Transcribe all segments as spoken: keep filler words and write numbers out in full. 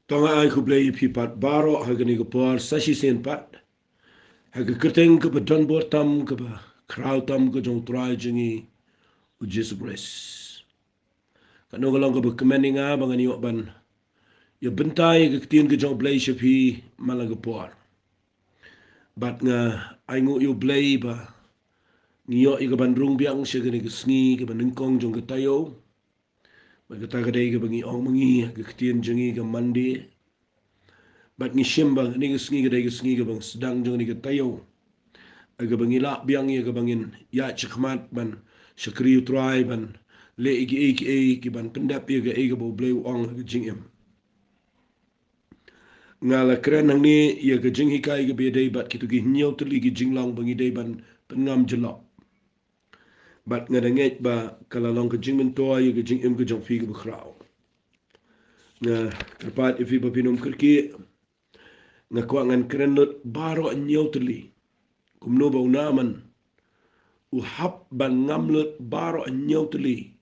To nga ai khublei ïa phi pat baroh ha kane ka por sa shisien pat, ha ka kyrteng kaba don bor tam, kaba khraw tam ka jong U Trai jong ngi, U Jisu Khrist. Kano ka long kaba kmen ïa nga ba ngan ïoh ban ïa bynta ïa ka ktien ka jong U Blei sha phi man la ka por. Bad nga ainguh ïa U Blei ba ngi ïoh ïa ka ban rung biang sha kane ka sngi kaba nyngkong jong ka taïew. Bad kata ka dei kaba ngi ong ma ngi ha ka ktien jong ngi ka Monday. Bad ngi shim ba kane ka sngi ka dei ka sngi kaba sdang jong kane ka taïew, ha kaba ngi lah biang ïa kaba ngin ïaid shakhmat ban shakri U Trai, ban leh ïa kiei kiei ki ban pyndep ïa kaei kaba U Blei u ong ha ka jingim. Nga la kren hangne ïa ka jinghikai kaba ïadei bad kito ki hynñiew tylli ki jinglong ba ngi dei ban pynngam jyllop. Bad nga da ngeit ba ka la long ka jingmyntoi ïa ka jingim ka jong phi kaba khraw. Nga kyrpad ïa phi ba phin ym kyrkieh. Nga kwah ngan kren lut baroh hynñiew tylli, kumno ba u Naaman u hap ban ngam lut baroh hynñiew tylli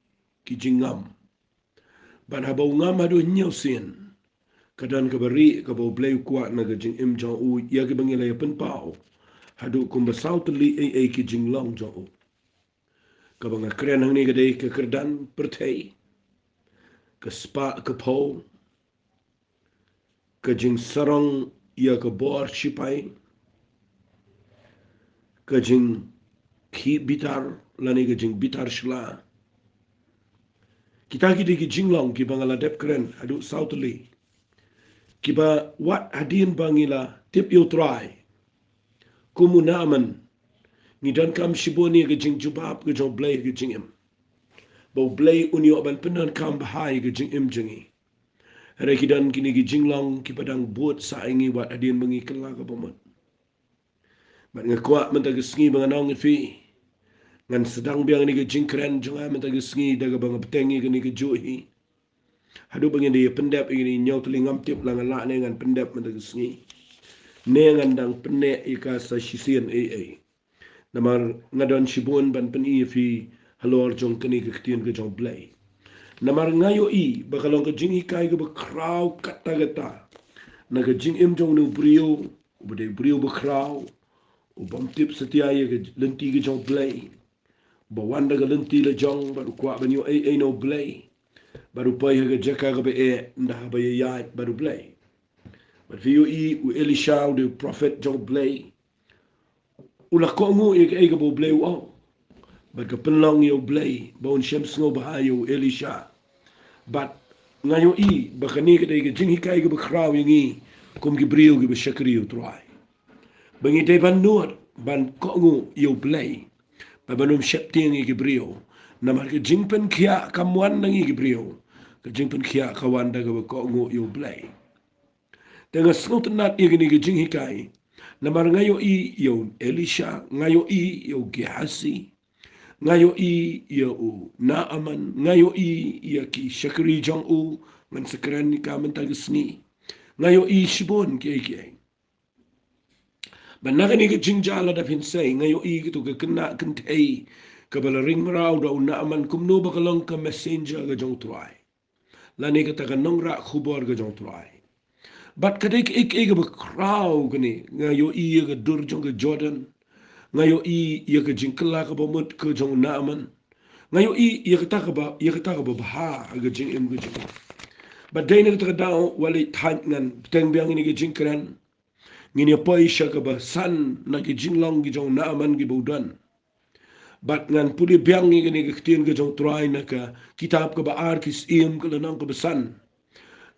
ki jingngam. Bad haba u ngam haduh hynñiew sien, ka don kaba rieh kaba U Blei u kwah na ka jingim jong u ïa kiba ngi la ïa pynpaw haduh kumba saw tylli ei ei ki jinglong jong u. Kaba nga kren hangne ka dei ka kyrdan pyrthei, ka spah ka phew, ka jingsarong ïa ka bor shipai, ka jingkhih bitar lane ka jingbitar shla. Kita ki dei ki jinglong kiba nga la dep kren haduh saw tylli, kiba wat hadien ba ngi la tip ïa U Trai kum u Naaman, ngi donkam shibun ïa ka jingjubab ka jong U Blei ha ka jingim, ba U Blei un ïoh ban pyndonkam bha ïa ka jingim jong ngi. Hynrei ki don kine ki jinglong kiba dang bud sah ïa ngi wat hadien ba ngi kylla ka bamut. Bad nga kwah mynta ka sngi ba ngan ong ïa phi, ngan sdang biang ïa kane ka jingkren jong nga mynta ka sngi da kaba nga bteng ïa kane kajuh hi. Haduh ba ngin da ïa pyndep ïa kine hynñiew tylli ngam tip la nga lah ne ngan pyndep mynta ka sngi, ne ngan dang pynneh ïa ka sa shisien ei ei. Namar nga don shibun ban pyni ïa phi halor jong kane ka ktien ka jong U Blei. Namar nga ïohi ba ka long ka jinghikai kaba khraw katta katta na ka jingim jong une u briew uba dei u briew bakhraw, u bym tip satia ïa ka lynti ka jong U Blei, ba wan da ka lynti la jong bad u kwah ban ïoh ei ei na U Blei, bad u poi ha ka jaka kaba eh ynda haba ïaid bad U Blei. Bad phi ïohi u Elisha u dei u prophet jong U Blei, u la kohnguh ïa kaei kaba U Blei u ong. Bad ka pynlong ïa U Blei ba un shem sngewbha ïa u Elisha. Bad nga ïohi ba kane ka dei ka jinghikai kaba khraw ïa ngi kum ki briew kiba shakri ïa U Trai, ba ngi dei ban nud ban kohnguh ïa U Blei, ba ban ym sheptieng ïa ki briew. Namar ka jingpynkhiah kam wan na ngi ki briew, ka jingpynkhiah ka wan da kaba kohnguh ïa U Blei. Te nga sngewtynnat ïa kane ka jinghikai, namar nga ïohi ïa u Elisha, nga ïohi ïa u Gehazi, nga ïohi ïa u Naaman, nga ïohi ïa ki shakri jong u, ngan sa kren ïa ka mynta ka sngi. Nga ïohi shibun kiei kiei. Bad na kane ka jingjia lada phin sei, nga ïohi kito ka khynnah kynthei kaba la ring mraw da u Naaman, kumno ba ka long ka messenger ka jong U Trai, lane kata ka nongrah khubor ka jong U Trai. Bad ka dei kaei kaei kaba khraw kane, nga ïohi ïa ka dur jong ka Jordan, nga ïohi ïa ka jingkylla kaba mut ka jong u Naaman, nga ïohi ïa kata kaba, ïa kata kaba bha ha ka jingim ka jong u. Bad dei na kata ka daw, wat leit thait ngan bteng biang ïa kane ka jingkren, ngin ïa poi sha kaba san na ki jinglong ki jong u Naaman kiba u don. Bad ngan pule biang ïa kane ka ktien ka jong U Trai na ka kitab kaba ar Ki Syiem ka lynnong kaba san.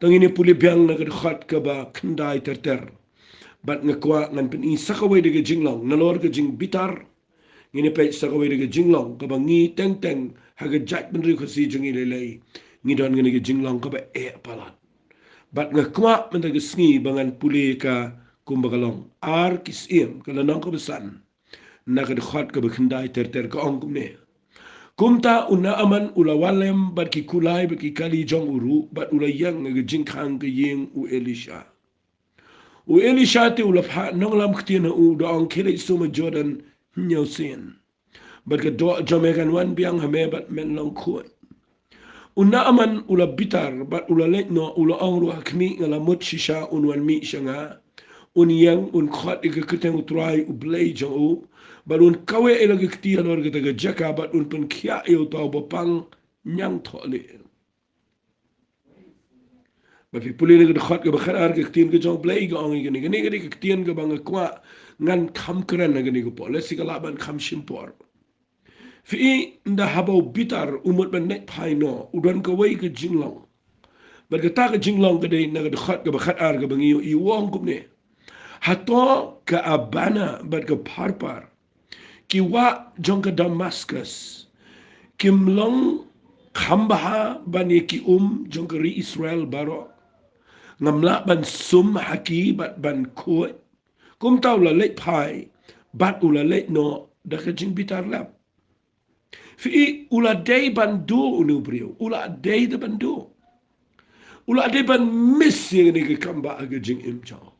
Te ngin ïa pule biang na ka dkhot kaba khyndai ter ter. Bad nga kwah ngan pyni sa kawei de ka jinglong, nalor ka jingbitar, ngin ïa peit sa kawei de ka jinglong kaba ngi teng teng ha ka jaitbynriew Khasi jong ngi lei lei ngi don kane ka jinglong kaba eh palat. Bad nga kwah mynta ka sngi ba ngan pule ka kumba ka long. Ar Ki Syiem ka lynnong kaba san, na ka dkhot kaba khyndai ter ter, ka ong kumne: Kumta u Naaman u la walem bad ki kulai bad ki kali jong u ruh, bad u la ïeng ha ka jingkhang ka ïing u Elisha. U Elisha te u la phah nonglam ktien ha u da ong: Khie leit sum ha Jordan hynñiew sien, bad ka doh jong me kan wan biang ha me bad men long khuid. U Naaman u la bitar, bad u la leit noh, u la ong ruh ha khmih, nga la mut shisha un wan mih sha nga. Un ïeng, un khot ïa ka kyrteng U Trai U Blei jong u, bad un kaweh ïa la ka kti halor kata ka jaka, bad un pynkhiah ïa uta uba pang ñiangthohlieh. Bad phi pule na ka dkhot kaba khatar, ka ktien ka jong U Blei ka ong ïa kane, kane ka dei ka ktien kaba nga kwah ngan kham kren ha kane ka por. Lehse ka lah ban kham shim por. Phi i, ynda haba u bitar u mut ban leit phai noh, u don kawei ka jinglong. Bad kata ka jinglong ka dei na ka dkhot kaba khatar kaba ngi ïohi u ong kumne: Hato ka Abana bad ka Pharpar, ki wah jong ka Damaskus, kim long kham bha ban ïa ki um jong ka ri Israel baroh? Ngam lah ban sum ha ki bad ban khuid? Kumta u la leit phai, bad u la leit noh da ka jingbitar lem. Phi i, u la dei ban duh une u briew, u la dei da ban duh. U la dei ban miss ïa kane ka kambah ha ka jingim jong u.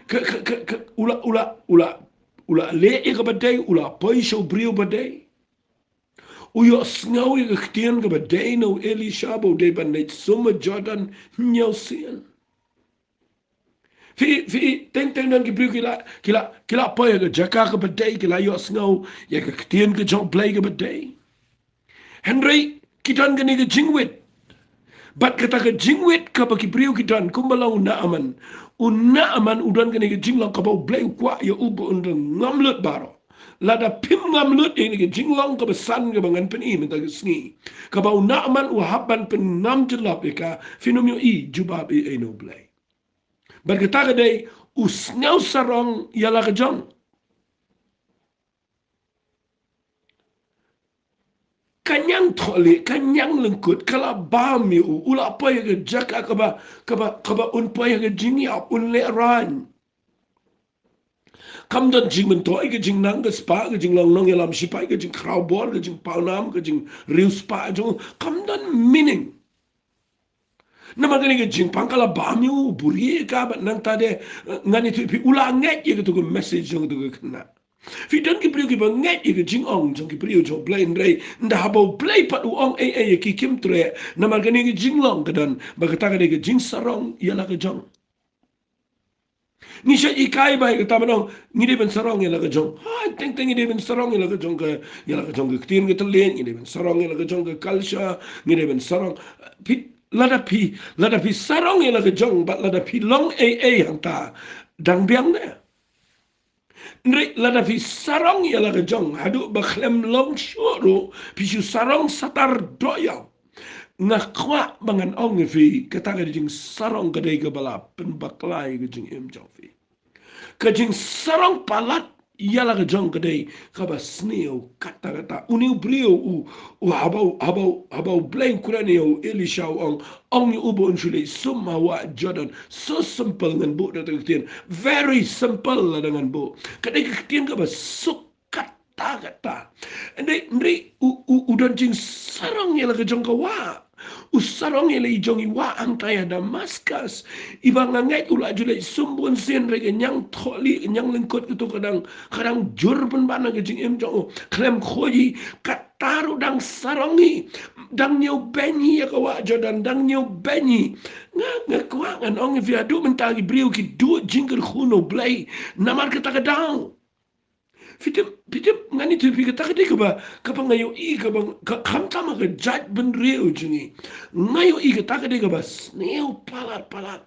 Ka, ka, ka, ka, u la, u la, u la, u la leh ïa kaba dei, u la poi sha u briew ba dei. U ïohsngew ïa ka ktien kaba dei na u Elisha ba u dei ban leit sum ha Jordan hynñiew sien. Phi, phi, teng teng don ki briew ki la, ki la, ki la poi ha ka jaka kaba dei, ki la ïohsngew ïa ka ktien ka jong U Blei kaba dei. Hynrei ki don kane ka jingwit. Bad kata ka jingwit kaba ki briew ki don, kumba long u Naaman. U Naaman u don kane ka jinglong kaba U Blei u kwah ïa u ba un da ngam lut baroh. Lada phim ngam lut ïa kane ka jinglong kaba san kaba ngan pyni mynta ka sngi, kaba u Naaman u hap ban pynngam jyllop ïa ka, phin ym ïohi jubab ei ei na U Blei. Bad kata ka dei, u sngew sarong ïa la ka jong. Ka ñiangthohlieh, ka ñianglyngkut, ka la bam ïa u, u la poi ha ka jaka kaba, kaba, kaba un poi ha ka jingïap, un lehraiñ. Kam don jingmyntoi, ka jingnang, ka spah, ka jinglong nongïalam shipai, ka jingkhraw bor, ka jingpaw nam, ka jingriewspah jong u, kam don meaning. Namar kane ka jingpang ka la bam ïa u, buhrieh ïa ka, bad nangta de, eh, ngan ïathuh ïa phi, u la ngeit ïa katu ka message jong katu ka khynnah. Phi, don ki briew kiba ngeit ïa ka jingong jong ki briew jong U Blei, hynrei ynda haba U Blei pat u ong ei ei ïa ki, kim treh, namar kane ka jinglong ka don, ba kata ka dei ka jingsarong ïa la ka jong. Ngi shait hikai ba ïa kata ban ong, ngi dei ban sarong ïa la ka jong. Ha, teng teng ngi dei ban sarong ïa la ka jong ka, ïa la ka jong ka ktien ka thylliej, ngi dei ban sarong ïa la ka jong ka culture, ngi dei ban sarong. Phi, lada phi, lada phi sarong ïa la ka jong, bad lada phi long ei ei hangta, dang biang ne. Hynrei lada phi sarong ïa la ka jong, haduh ba khlem long shuh ruh, phi shu sarong satar dohïaw. Nga kwah ba ngan ong ïa phi, kata ka jingsarong ka dei kaba la pynbakla ïa ka jingim jong phi. Ka jingsarong palat ïa la ka jong ka dei kaba sniew katta katta. Une u briew u, u haba u, haba u, haba U Blei u kren ïa u Elisha u ong, ong ïa u ba un shu leit sum ha wah Jordan. So simple ngan buh da kata ka ktien. Very simple lada ngan buh. Ka dei ka ktien kaba suk katta katta. Hynrei, hynrei u, u, u don jingsarong ïa la ka jong ka wah. U sarong ïa la i jong i wah hangta ïa Damaskus. Iba nga ngeit u la ju leit sum bun sien, hynrei ka ñiangthohlieh, ka ñianglyngkut katu ka dang, ka dang jur pynban ha ka jingim jong u. Khlem khuid hi, katta ruh dang sarong hi. Dang ñiewbeiñ hi ïa ka wah Jordan, dang ñiewbeiñ hi. Nga, nga kwah ngan ong ïa phi, haduh mynta ki briew ki duh jingkyrkhu na U Blei namar kata ka daw. Phi tip, phi tip, ngan ïathuh ïa phi, kata ka dei kaba, kaba nga ïohi, kaba, ka, khamtam ha ka jaitbynriew jong ngi. Nga ïohi kata ka dei kaba sniew palat palat.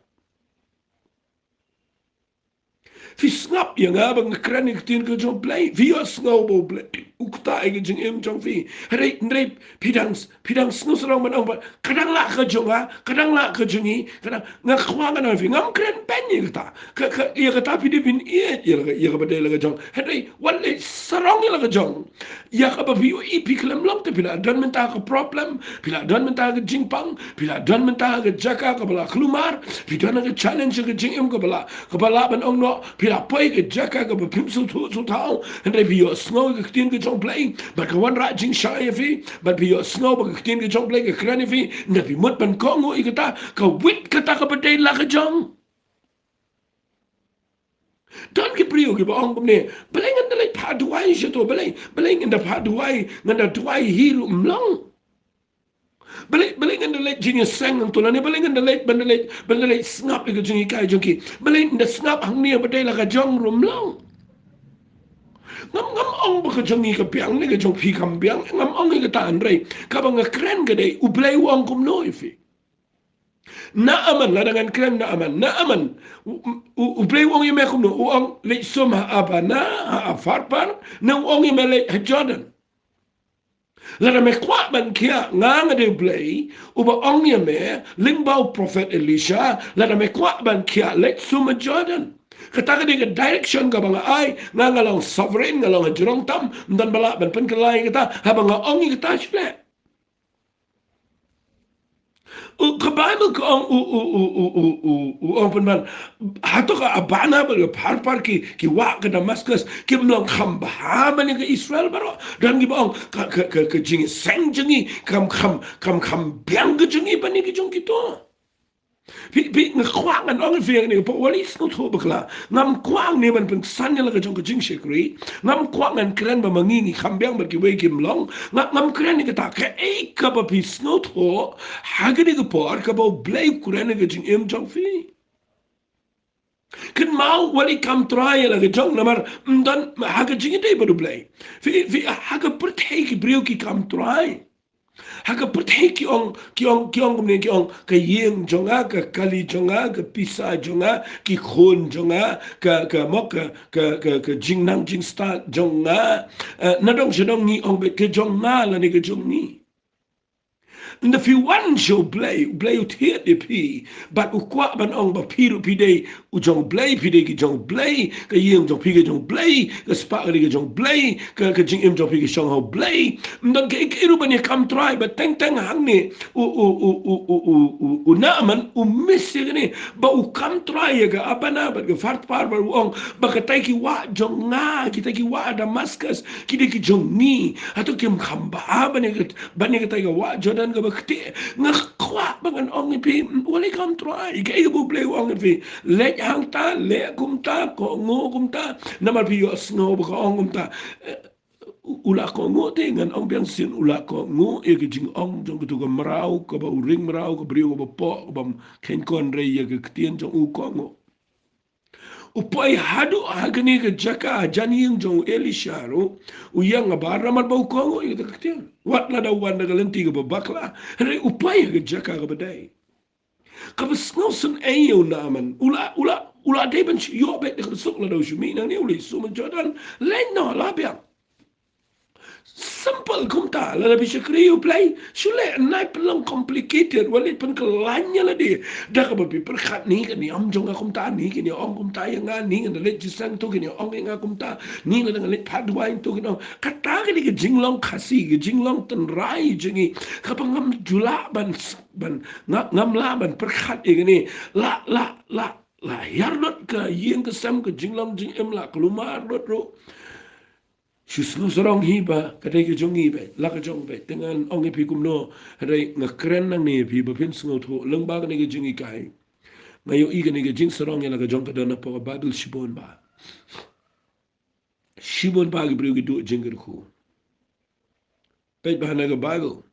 Phi sngap ïa nga ba nga kren ïa ka ktien ka jong U Blei. Phi ïohsngew ba U Blei u ktah ïa ka jingim jong phi. Hynrei, hynrei phi dang, phi dang sngewsarong ban ong ba ka dang lah ka jong nga, ka dang lah ka jong ngi, ka dang, nga kwah ngan ong ïa phi, ngam kren beiñ ïa kata. Ka, ka, ïa kata phi dei ban ïeit ïa la ka, ïa kaba dei la ka jong. Hynrei wat leit sarong ïa la ka jong. Ïa kaba phi ïohi phi khlem long te, phi la don mynta ka problem, phi la don mynta ka jingpang, phi la don mynta ka jaka kaba la kulmar, phi don ka challenge ka jingim kaba la, kaba lah ban ong noh, phi la poi ka jaka kaba phim sngewthuh sngewthaw. Hynrei phi ïohsngew ka ktien ka jong U Blei, bad ka wanrah jingshai ïa phi, bad phi ïohsngew ba ka ktien ka jong U Blei ka kren ïa phi, ynda phi mut ban kohnguh ïa kata, ka wit kata kaba dei la ka jong. Don ki briew kiba ong kumne, balei ngan da leit phah duwai shato, balei, balei ngan da phah duwai, ngan da duwai hi ruh ym long. Balei, balei ngan da leit jingïaseng hangto lane, balei ngan da leit, ban da leit, ban da leit sngap ïa ka jinghikai jong ki. Balei ngan da sngap hangne ba dei la ka jong ruh ym long. Ngam, ngam ong ba ka jong ngi ka biang ne ka jong phi kam biang, ngam ong ïa kata hynrei kaba nga kren ka dei, U Blei u ong kumno ïa phi. Naaman, lada ngan kren Naaman, Naaman, U, U, U Blei u ong ïa me kumno, u ong leit sum ha Abana, ha Pharpar, ne u ong ïa me leit ha Jordan. Lada me kwah ban khiah, nga nga dei U Blei uba ong ïa me lyngba u prophet Elisha, lada me kwah ban khiah leit sum ha Jordan. Kata ka dei ka direction kaba nga ai, nga nga long sovereign, nga long hajrong tam, ym don ba lah ban pynkylla ïa kata, haba nga ong ïa kata shu leh. U, ka Bible ka ong u, u, u ong pynban, hato ka Abana bad ka Pharpar ki, ki wah ka Damascus kim long kham bha ban ïa ka Israel baroh? Don kiba ong ka, ka, ka, ka jingïaseng jong ngi kam, kam, kam, kam biang ka jong ngi ban ïa ka jong kito. Phi, phi, nga kwah ngan ong ïa phi hangne, phi wat leit sngewthuh bakla. Ngam kwah hangne ban pynksan ïa la ka jong ka jingshakri. Ngam kwah ngan kren ba ma ngi ngi kham biang bad kiwei kim long. Nga, ngam kren ïa kata, kaei kaba phi sngewthuh ha kane ka por kaba U Blei u kren ïa ka jingim jong phi. Kynmaw, wat leit kam trai ïa la ka jong, namar ym don ha ka jingïadei bad U Blei. Phi, phi, ha ka pyrthei ki briew ki kam trai. Ha ka pyrthei ki ong, ki ong, ki ong kumne, ki ong, ka ïing jong nga, ka kali jong nga, ka pisa jong nga, ki khun jong nga, ka, ka mo, ka, ka, ka, ka jingnang jingstad jong nga. Eh, nadong shadong ngi ong beit ka jong nga lane ka jong ngi. Ynda phi wan sha U Blei, U Blei u thied ïa phi, bad u kwah ban ong ba phi ruh phi dei u jong U Blei, phi dei ki jong U Blei, ka ïing jong phi ka jong U Blei, ka spah ka dei ka jong U Blei, ka, ka jingim jong phi ka shong ha U Blei. Ym don kaei kaei ruh ban ïa kam trai, bad teng teng hangne u, u, u Naaman u miss ïa kane, ba u kam trai ïa ka Abana bad ka Pharpar, bad u ong ba katai ki wah jong nga, kitai ki wah Damascus ki dei ki jong ngi. Hato kim kham bha ban ïa ka, ban ïa katai ka wah Jordan kaba ktieh? Nga kwah ba ngan ong ïa phi, wat leit kam trai. Kaei kaba U Blei u ong ïa phi? Leit hangta, leh kumta, kohnguh kumta. Namar phi ïohsngew ba ka ong kumta. Eh, u, u la kohnguh te, ngan ong biang shisien, u la kohnguh ïa ka jingong jong kato ka mraw, kaba u ring mraw, ka briew kaba poh, kaba ym kheiñ kynrei ïa ka ktien jong u, kohnguh. U poi haduh ha kane ka jaka, jan ïing jong u Elisha ruh, u ïeng habar namar ba u kohnguh ïa kata ka ktien. Wat lada u wan da ka lynti kaba bakla, hynrei u poi ha ka jaka kaba dei. Kaba sngewsynei ïa u Naaman. U la, u la, u la dei ban shu ïoh beit da kaba suk lada u shu mih nangne, u leit sum ha Jordan. Leit noh, la biang. Simple kumta, lada phi shakri ïa U Blei, shu leh, ym nai pynlong complicated, wat leit pynkylla ïa lade da kaba phi pyrkhat, ni ka niam jong nga kumta, ni kin ïa ong kumta ïa nga, ni ngan da leit jingïaseng to kin ïa ong ïa nga kumta, ni lada ngan leit phah duwai to kin ong. Kata ka dei ka jinglong Khasi, ka jinglong tynrai jong ngi, kaba ngam ju lah ban s-, ban, nga, ngam lah ban pyrkhat ïa kane. La, la, la, la hiar lut ka ïing ka sem, ka jinglong jingim la kulmar lut ruh. Shu sngewsarong hi ba ka dei ka jong ngi beit, la ka jong beit. Te ngan ong ïa phi kumno, hynrei nga kren nangne ïa phi ba phin sngewthuh lyngba kane ka jinghikai. Nga ïohi kane ka jingsarong ïa la ka jong ka don hapoh ka Baibl shibun bha. Shibun bha ki briew ki duh jingkyrkhu. Peit bha na ka Baibl.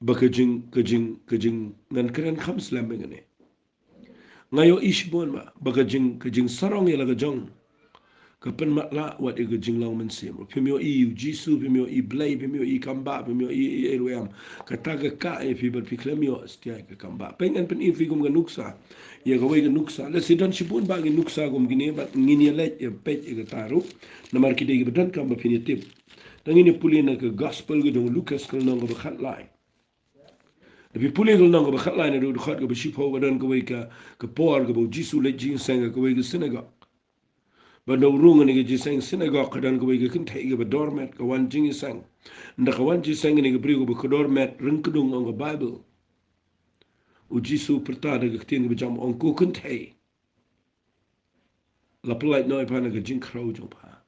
Ba ka jing, ka jing, ka jing, ngan kren kham slem ïa kane. Nga ïohi shibun bha ba ka jing, ka jingsarong ïa la ka jong ka pynmatlah wat ïa ka jinglong mynsiem. Phim ïohi U Jisu, phim ïohi Blei, phim ïohi kam bah, phim ïohi ei ei ruh em. Kata ka kah ïa phi bad phi khlem ïoh satia ïa ka kam bah. Peit ngan pyni ïa phi kum ka nuksa. Ïa kawei ka nuksa. Lehse don shibun bha ki nuksa kum kine bad ngin ïa leit ïa peit ïa kata ruh. Namar ki dei kiba donkam ba phin ïa tip. Te ngin ïa pule na ka Gospel ka jong u Lukas ka lynnong kaba khatlai. Lada phi pule ka lynnong kaba khatlai naduh dkhot kaba shiphew, ka don kawei ka, ka por kaba U Jisu u leit jingïaseng ha kawei ka synagog. Bad ynda u rung ha kane ka jingïaseng synagog, ka don kawei ka kynthei kaba dormet ka wan jingïaseng. Ynda ka wan jingïaseng kane ka briew kaba kordor met, ryngkdung ong ka Baibl. U Jisu u pyrta da ka ktien kaba jam, ong, ko kynthei, la pyllait noh ïa pha na ka jingkhrew jong pha.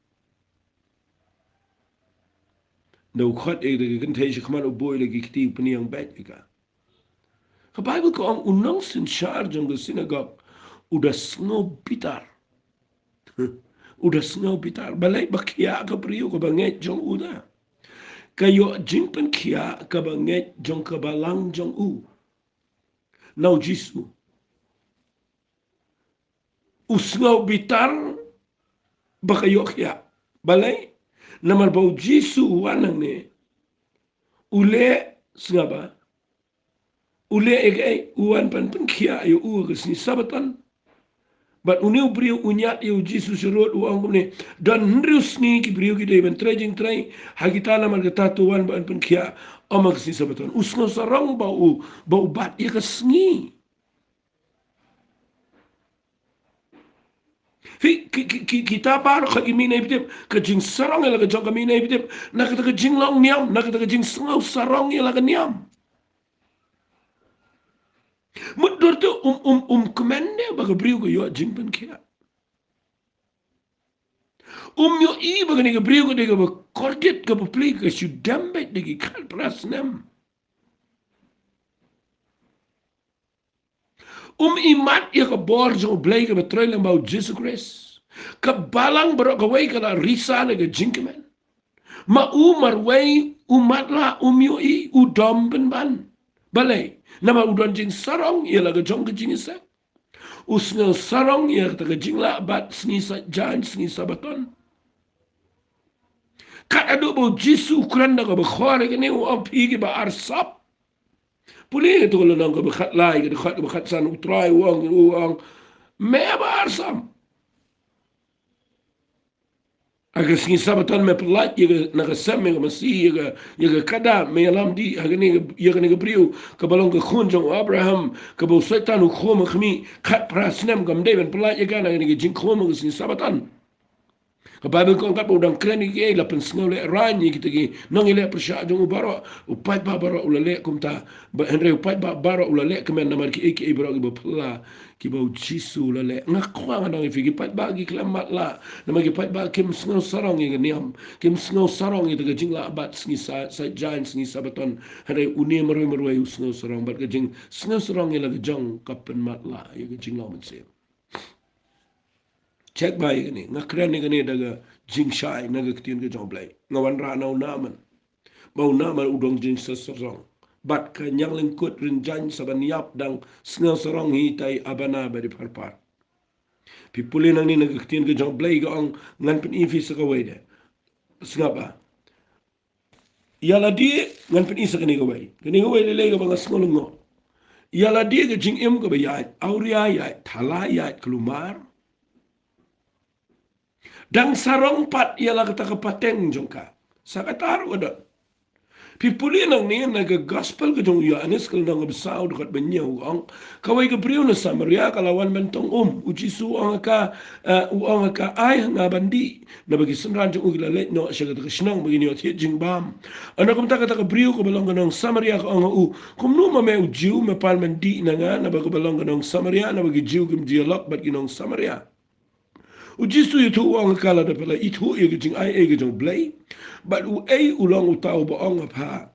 Ynda u khot ïa ka kynthei sha khmat u buh ïa la ki kti, u pynïeng beit ïa ka. Ka Baibl ka ong u nongsynshar jong ka synagog u da sngew bitar. U da sngew bitar. Balei? Ba khia ka briew kaba ngeit jong u da. ka ïoh jingpynkhiah kaba ngeit jong ka balang jong u na u Jisu. U sngew bitar ba ka ïoh khiah. Balei? Namar ba u Jisu u wan hangne, u leh, sngap ba, u leh ïa kaei? U wan ban pynkhiah ïa u ha ka sngi Sabaton. Bad une u briew u ñiad ïa u Jisu sha rud, u ong kumne, don hynriew sngi ki briew ki dei ban trei jingtrei ha kita, namar kata to wan ban pynkhiah ym ha ka sngi Sabaton. U sngew sarong ba u, ba u bat ïa ka sngi. Phi, ki, ki, ki, kita baroh ki mih na i pdip, ka jingsarong ïa la ka jong ka mih na i pdip na kata ka jinglong niam, na kata ka jingsngew sarong ïa la ka niam. Mutdur te um, um, um kmen ne ba ka briew ka ïoh jingpynkhiah. Um ïohi ba kane ka briew ka dei kaba kordit, kaba pli, ka shu dem beit da ki khatphra snem. Um imat ïa ka bor jong U Blei kaba trei lyngba U Jisu Khrist. Ka balang baroh kawei ka la risa na ka jingkmen. Ma u marwei u matlah, um ïohi, u dom pynban. Balei? Namar u don jingsarong ïa la ka jong ka jingïaseng. U sngew sarong ïa kata ka jinglah bat sngi Saitjaiñ, sngi Sabaton. Kat haduh ba U Jisu u kren da kaba khor ïa kane, u ong, phi kiba arsap. Pule ïa kato ka lynnong kaba khatlai, ka dkhot kaba khatsan, U Trai u ong, u ong, me ba arsap. Ha ka sngi Sabaton me pyllait ïa ka, na ka sem ïa ka masi, ïa ka, ïa ka kada, me ïalam dih ha kane ka, ïa kane ka briew kaba long ka khun jong u Abraham, kaba u Soitan u khum ha khmih khatphra snem, kam dei ban pyllait ïa ka na kane ka jingkhum ha ka sngi Sabaton. Ka Baibl ka ong katba u dang kren ïa kiei, la pynsngewlehraiñ ïa kita ki nongïaleh pyrshah jong u baroh. U paidbah baroh u la leh kumta. Ba, hynrei u paidbah baroh u la leh kmen namar kiei kiei baroh kiba phylla, kiba U Jisu u la leh. Nga kwah ngan ong ïa phi, ki paidbah ki khlem matlah. Namar ki paidbah kim sngew sarong ïa ka niam, kim sngew sarong ïa kata ka jinglah bat sngi Sa-, Saitjaiñ, sngi Sabaton. Hynrei une marwei marwei u sngew sarong, bad ka jingsngew sarong ïa la ka jong ka pynmatlah ïa ka jinglong mynsiem. Check ba ïa kane, nga kren ïa kane da ka jingshai na ka ktien ka jong U Blei. Nga wanrah na u Naaman ba u Naaman u don jingsngew sarong. Bad ka ñianglyngkut rynjaiñ sa ban ïap dang sngew sarong hi, tai Abana bad i Pharpar. Phi pule nangne na ka ktien ka jong U Blei ka ong, ngan pyni phi sa kawei de. Sngap ba. Ïa lade, ngan pyni sa kane kawei. Kane kawei lei lei kaba nga sngew lyngngoh. Ïa lade ka jingim kaba ïaid, awria ïaid, thala ïaid, kulmar. Dang sarong pat ïa la kata ka pateng jong ka. Sa kata ruh ka don. Phi pule nangne na ka gospel ka jong u Ïoannis ka lynnong kaba saw dkhot ba hynñiew ka ong, kawei ka briew na Samaria ka la wan ban tong um. U Jisu u ong ha ka, eh, u ong ha ka, ai ha nga ban dih. Naba ki synran jong u ki la leit noh sha kata ka shnong ba kin ïoh thied jingbam. Hynda kumta kata ka briew kaba long ka nong Samaria ka ong ha u, kumno ma me u Jiw me pan ban dih na nga, naba kaba long ka nong Samaria, naba ki Jiw kim ju ïalok bad ki nong Samaria. U Jisu u ïathuh u ong ha ka, lada phi la ithuh ïa ka jingaiei ka jong U Blei, bad uei u long uta uba ong ha pha,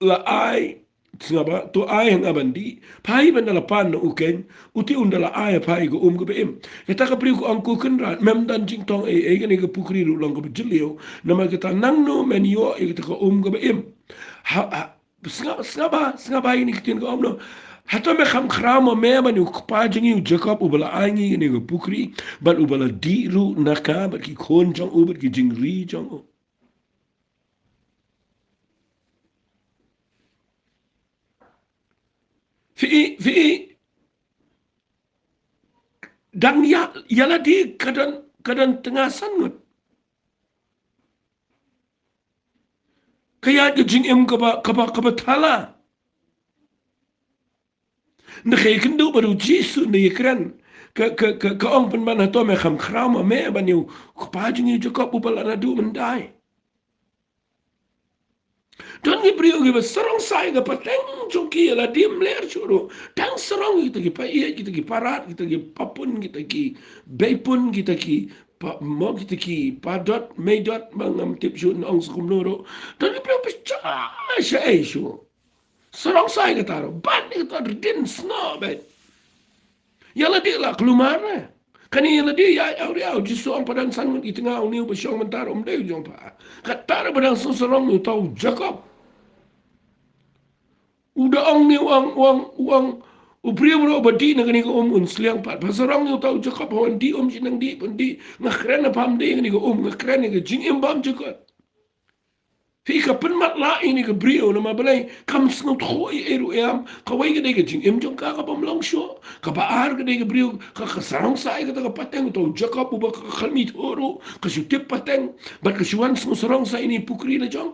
la ai, sngap ba, to ai ha nga ban dih, pha hi ban da la pan na u keiñ, uti un da la ai ha pha ïa ka um kaba im. Kata ka briew ka ong, ko kynrad, mem don jingtong ei ei, kane ka pukri ruh long kaba jylliew, namar kata nangno men ïoh ïa kata ka um kaba im? Ha, ha, sngap, sngap ba, sngap ba ïa kane ka ktien ka ong kumno. Hato me kham khraw ma me ban ïa u kpa jong ngi u Jakob uba la ai ngi kane ka pukri, bad uba la dih ruh na ka bad ki khun jong u bad ki jingri jong u? Phi, phi, dang ïa, ïa lade ka don, ka don tnga san ngut. Ka ïaid ka jingim kaba, kaba, kaba thala. Nda ka ïakynduh bad u Jisu nda ïakren. Ka, ka, ka, ka ong pynban, hato me kham khraw ma me ban ïa u kpa jong ngi u Jakob uba la naduh myndai? Don ki briew kiba sarong sa ïa ka pateng jong ki, ïa lade ym leh shuh ruh. Dang sarong ïa kita ki païeit, kita ki parad, kita ki papun, kita ki beipun, kita ki pa, mo, kita ki padot, meidot, ma ngam tip shuh ngan ong sa kumno ruh. Don ki briew ba sha, sha ei shuh. Sarong sa ïa kata ruh, ban ïa kata, rdin snoh beit. Ïa lade la kulmar ne. Kane la dei ïaid awria, u Jisu ong, pha don san ngut ki tnga, une uba shong mynta ruh um dei u jong pha. Kata ruh ba dang sngewsarong ïa uta u Jakob. U da ong ne u ong, u ong, u ong, u briew ruh ba dih na kane ka um un sliang pat. Pha sarong ïa uta u Jakob, ha wan dih um, shu nang dih, phan dih. Nga kren na pham dei kane ka um, nga kren ïa ka jingim bymjukut. Phi, ka pynmatlah ïa kane ka briew namar balei kam sngewthuh ei ei ruh em. Kawei ka dei ka jingim jong ka ka bym long shuh. Kaba ar ka dei ka briew ka, ka sarong sa ïa kata ka pateng, uta u Jakob uba ka, ka khlem ithuh ruh ka shu tip pateng. Bad ka shu wan sngewsarong sa ïa kane pukri la jong.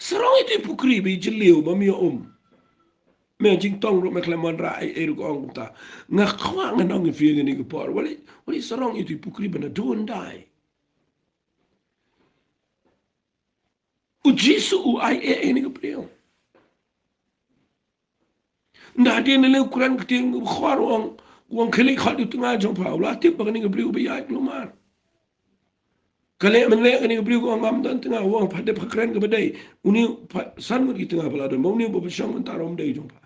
Sarong ïa kata pukri ba i jylliew ba ym ïoh um. Me jingtong ruh me khlem wanrah ei ei ruh ka ong kumta. Nga kwah ngan ong ïa phi kane ka por. Wat leit, wat leit sarong ïa kata pukri ba naduh ynda. U Jisu u ai ei ei ïa kane ka briew. Nda hadien ne lei u kren ktien u khor u ong, u ong khie leit khot ïa u tnga jong pha, u la tip ba kane ka briew ba ïaid kulmar. Ka leh mynleh kane ka briew ka ong ngam don tnga, u ong pha dep pha kren kaba dei. Une pha san ngut ki tnga pha la don, ba une uba pha shong mynta ruh um dei jong pha.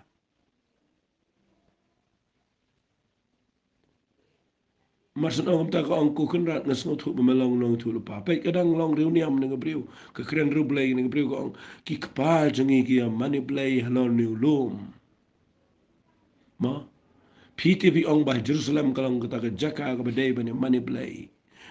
Mar shen ong kumta ka ong, ko Kynrad nga sngewthuh ba me long nongïathuhlypa. Peit ka dang long riewniam ne ka briew, ka kren riewblei ne ka briew ka ong, ki kpa jong ngi ki ïa mane blei halor une u lum. Mo? Phi te phi ong ba Jerusalem ka long kata ka jaka kaba dei ban ïa mane blei.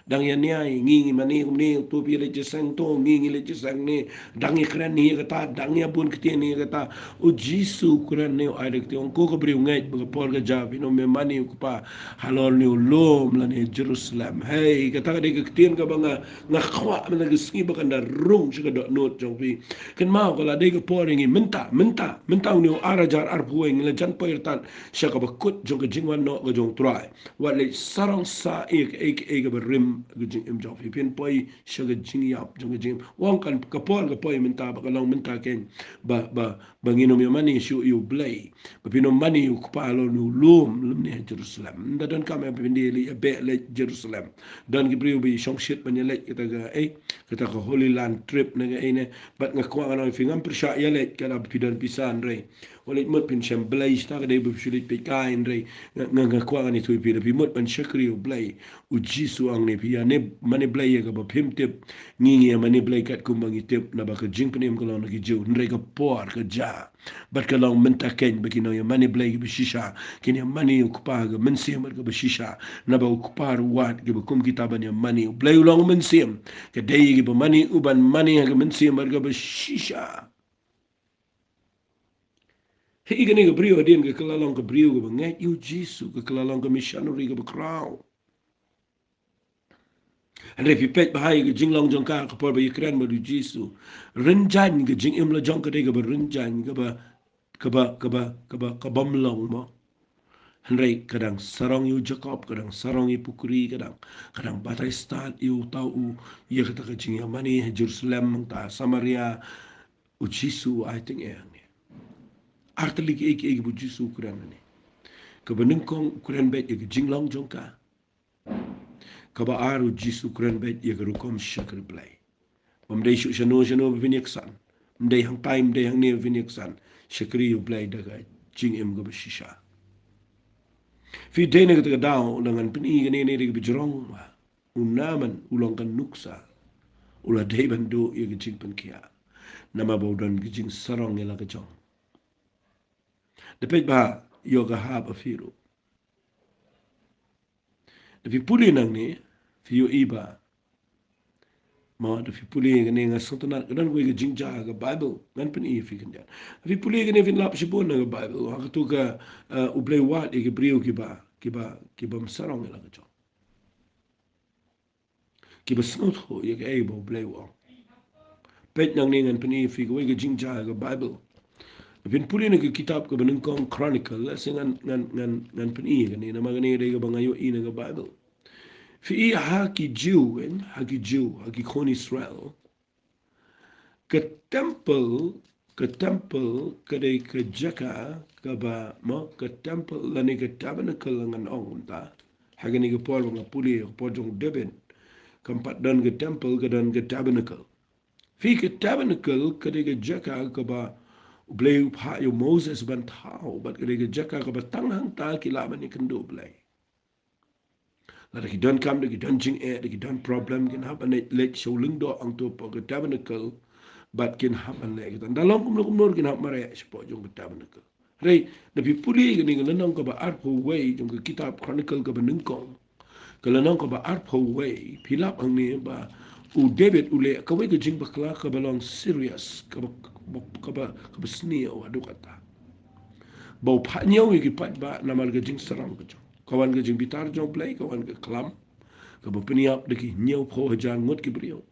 Dang ïa niai, ngi ngi mane kumne, to phi leit jingïaseng to, ngi ngi leit jingïaseng ne, dang ïa kren ne ïa kata, dang ïa bun ktien ne ïa kata. U Jisu u kren ne u ai da ka ktien, ong ko ka briew ngeit ba ka por ka jia phin ym ïa mane u kpa halor une u lum lane Jerusalem. Hei, kata ka dei ka ktien kaba nga, nga kwah mynta ka sngi ba kan da rung sha ka dohnud jong phi. Kynmaw ka la dei ka por ïa ngi mynta, mynta, mynta une u ar hajar arphew wei ngi la jan poi artat sha kaba kut jong ka jingwan noh ka jong u Trai. Wat leit sarong sa ïa kaei kaei kaba rim ka jingim jong phi, phin poi sha ka jingïap jong ka jingim. U ong kan ka por ka poi mynta ba ka long mynta keiñ ba, ba, ba ngin ym ïa mane shuh ïa u Blei. Ba phin ym mane ïa u kpa halor une u lum lymne ha Jerusalem. Ynda donkam ïa phi phin dei leit ïa beh leit Jerusalem. Don ki briew ba ïa shongshit ban ïa leit kata ka, eh, kata ka Holy Land trip ne kaei ne. Bad nga kwah ngan ong ïa phi ngam pyrshah ïa leit ka lada phi don pisa hynrei wat leit mut phin shem blei, shisha ka dei ba phi shu leit peit kai hynrei nga, nga, nga kwah ngan ïathuh ïa phi, lada phi mut ban shakri ïa u Blei, u Jisu u ong ne phi ïa ne mane blei ïa kaba phim tip, ngi ngi ïa mane blei katkum ba ngi tip, naba ka jingpynim ka long na ki Jiw, hynrei ka por ka jia. Bad ka long mynta keiñ ba ki nongïamane blei kiba shisha kin ïamane ïa u Kpa ha ka mynsiem bad kaba shisha, naba u Kpa ruh u wad kiba kum kita ban ïamane. U Blei u long u mynsiem, ka dei ïa kiba mane u ban mane ha ka mynsiem bad kaba shisha. Hi kane ka briew hadien ka kylla long ka briew kaba ngeit ïa u Jisu, ka kylla long ka missionary kaba khraw. Hynrei phi peit bha ïa ka jinglong jong ka, ka por ba ïakren bad u Jisu. Rynjang ka jingim la jong ka dei kaba rynjang, kaba, kaba, kaba, kaba, ka bym long mo. Hynrei ka dang sarong ïa u Jakob, ka dang sarong ïa u pukri, ka dang, ka dang batai stad ïa uta u, ïa kata ka jingïamane ha Jerusalem, mynta Samaria, u Jisu u ai tyngeh hangne. Ar tylli kiei kiei kiba u Jisu u kren hangne. Kaba nyngkong u kren beit ïa ka jinglong jong ka. Kaba ar u Jisu u kren beit ïa ka rukom shakri Blei. Bym dei shuh shano shano ba phin ïaksan. Ym dei hangtai, ym dei hangne ba phin ïaksan. Shakri ïa u Blei da ka jingim kaba shisha. Phi dei na kata ka daw, lada ngan pyni kane ne dei kaba jrong bha. U Naaman u long ka nuksa. U la dei ban duh ïa ka jingpynkhiah. Namar ba u don ka jingsarong ïa la ka jong. Da peit bha ïa ka hap ha phi ruh. Da phi pule nangne, phi ïohi ba. Mo, da phi pule kane nga sngewtynnat, ka don kawei ka jingjia ha ka Baibl, ngan pyni ïa phi khyndiat. Da phi pule kane phin lap shibun na ka Baibl, ha kato ka, eh, u Blei u wad ïa ki briew kiba, kiba, kiba ym sarong ïa la ka jong. Kiba sngewthuh ïa kaei ba u Blei u ong. Peit nangne ngan pyni ïa phi kawei ka jingjia ha ka Baibl. Phin pule na ka kitab kaba nyngkong Chronicle, lehse ngan, ngan, ngan, ngan pyni ïa kane, namar kane dei kaba nga ïohi na ka Baibl. Phi i ha ki Jiw, eh, ha ki Jiw, ha ki khun Israel. Ka temple, ka temple, ka dei ka jaka, kaba, mo, ka temple, lane ka tabernacle ngan ong kumta. Ha kane ka por ba nga pule, ka por jong u David. Kam pat don ka temple, ka don ka tabernacle. Phi, ka tabernacle, ka dei ka jaka, kaba u Blei u phah ïa u Moses ban thaw, bad ka dei ka jaka, kaba tang hangta ki lah ban ïakynduh Blei. Lada ki don kam, da ki don jingeh, da ki don problem, kin hap ban leit sha u lyngdoh hangto hapoh ka tabernacle, bad kin hap ban leh kita. Ynda long kumno kumno kin hap mareh shapoh jong ka tabernacle. Hynrei, lada phi pule kane ka lynnong kaba arphew wei jong ka kitab Chronicle kaba nyngkong, ka lynnong kaba arphew wei, phi lap hangne ba u David u leh kawei ka jingbakla kaba long serious, kaba, kaba, kaba, kaba sniew haduh katta. Ba u phah ñiew ïa ki paidbah namar ka jingsarong ka jong. Ka wan ka jingbitar jong U Blei, ka wan ka khlam kaba pynïap da ki hynñiewphew hajar ngut ki briew.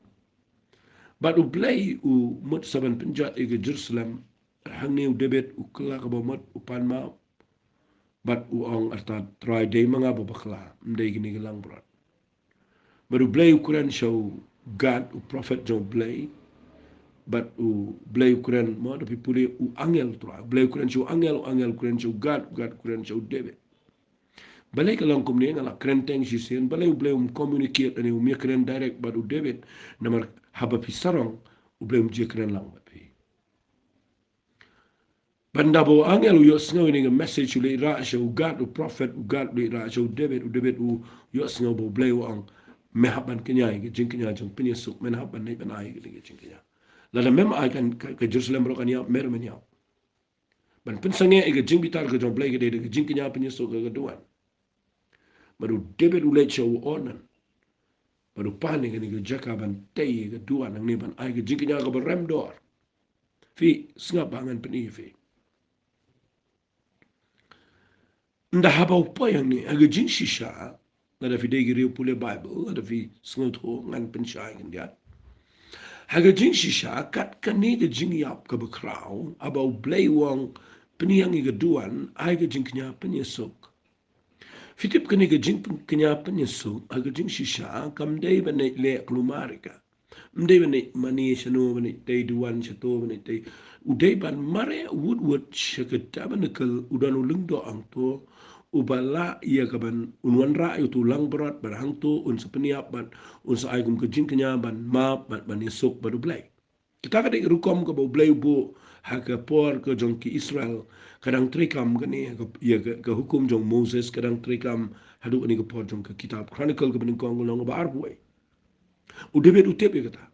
Bad U Blei u mut sa ban pynjot ïa ka Jerusalem. Hangne u David u kylla kaba mut, u pan map. Bad u ong, artat Trai, dei ma nga ba bakla, ym dei kine ki langbrot. Bad U Blei u kren sha u Gad, u prophet jong U Blei. Bad U Blei u kren, mo, lada phi pule, u angel Trai. U Blei u kren sha u angel, u angel u kren sha u Gad, u Gad u kren sha u David. Balei ka long kumne? Nga la kren teng shisien, balei U Blei um communicate lane um ïakren direct bad u David? Namar haba phi sarong, U Blei um ju ïakren lang bad phi. Bad ynda ba u angel u ïohsngew ïa kane ka message, u leit rah sha u Gad, u prophet, u Gad u leit rah sha u David, u David u ïohsngew ba U Blei u ong, me hap ban kñia ïa ka jingkñia jong pynïasuk, men hap ban leit ban ai ïa kane ka jingkñia. Lada mem ai, kan ka, ka Jerusalem baroh kan ïap, me ruh men ïap. Ban pynsangeh ïa ka jingbitar ka jong U Blei ka dei da ka jingkñia pynïasuk ka ka duwan. Bad u David u leit sha u Ornan. Bad u pan ïa kane ka jaka ban tei ïa ka duwan hangne ban ai ka jingkñia kaba rem dor. Phi sngap ba ngan pyni ïa phi. Ynda haba u poi hangne, ha ka jingshisha, lada phi dei ki riewpule Bible, lada phi sngewthuh, ngan pynshai khyndiat. Ha ka jingshisha, kat kane ka jingïap kaba khraw, haba U Blei u ong, pynïeng ïa ka duwan, ai ka jingkñia pynïasuk. Phi tip kane ka jingkñia pynïasuk, ha ka jingshisha, kam dei ban leit leh kulmar ïa ka. Ym dei ban leit mane shano, ban leit tei duwan shato, ban leit tei. U dei ban mareh wut wut sha ka tabernacle, u don u lyngdoh hangto, uba lah ïa ka ban, un wanrah ïa uto u langbrot, bad hangto un sa pynïap, bad un sa ai kum ka jingkñia ban map, bad ban ïasuk bad U Blei. Kata ka dei ka rukom kaba U Blei u buh ha ka por ka jong ki Israel, ka dang treikam kane, ha ka, ïa ka, ka hukum jong Moses, ka dang treikam haduh kane ka por jong ka kitab Chronicle kaba nyngkong, ka lynnong kaba arphew wei. U David u tip ïa kata.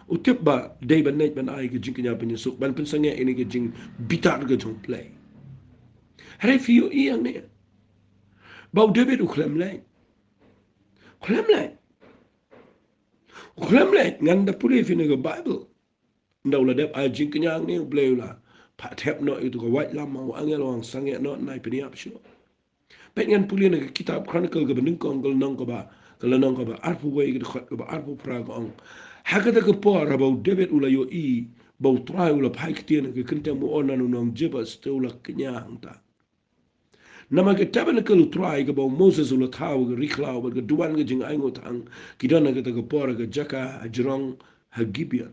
U tip ba dei ban leit ban ai ka jingkñia pynïasuk, ban pynsangeh ïa kane ka jingbitar ka jong U Blei. Hynrei phi ïohi hangne ba u David u khlem leit. Khlem leit. U khlem leit, ngan da pule ïa phi na ka Bible. Ynda u la dep ai jingkñia hangne, U Blei u la phah thep noh ïa uto ka waitlam, ma u angel u ong sangeh noh, nai pynïap shuh. Peit, ngan pule na ka kitab Chronicle kaba nyngkong, ka lynnong kaba, ka lynnong kaba arphew wei, ka dkhot kaba arphew phra, ka ong, ha kata ka por haba u David u la ïohi ba U Trai u la phai ktien ha ka kyntien u Ornan u nong Jebus, te u la kñia hangta. Namar ka tabernacle U Trai kaba u Moses u la thaw ha ka ri khlaw bad ka duwan ka jingainguh thang, ki don ha kata ka por ha ka jaka hajrong ha Gibeon.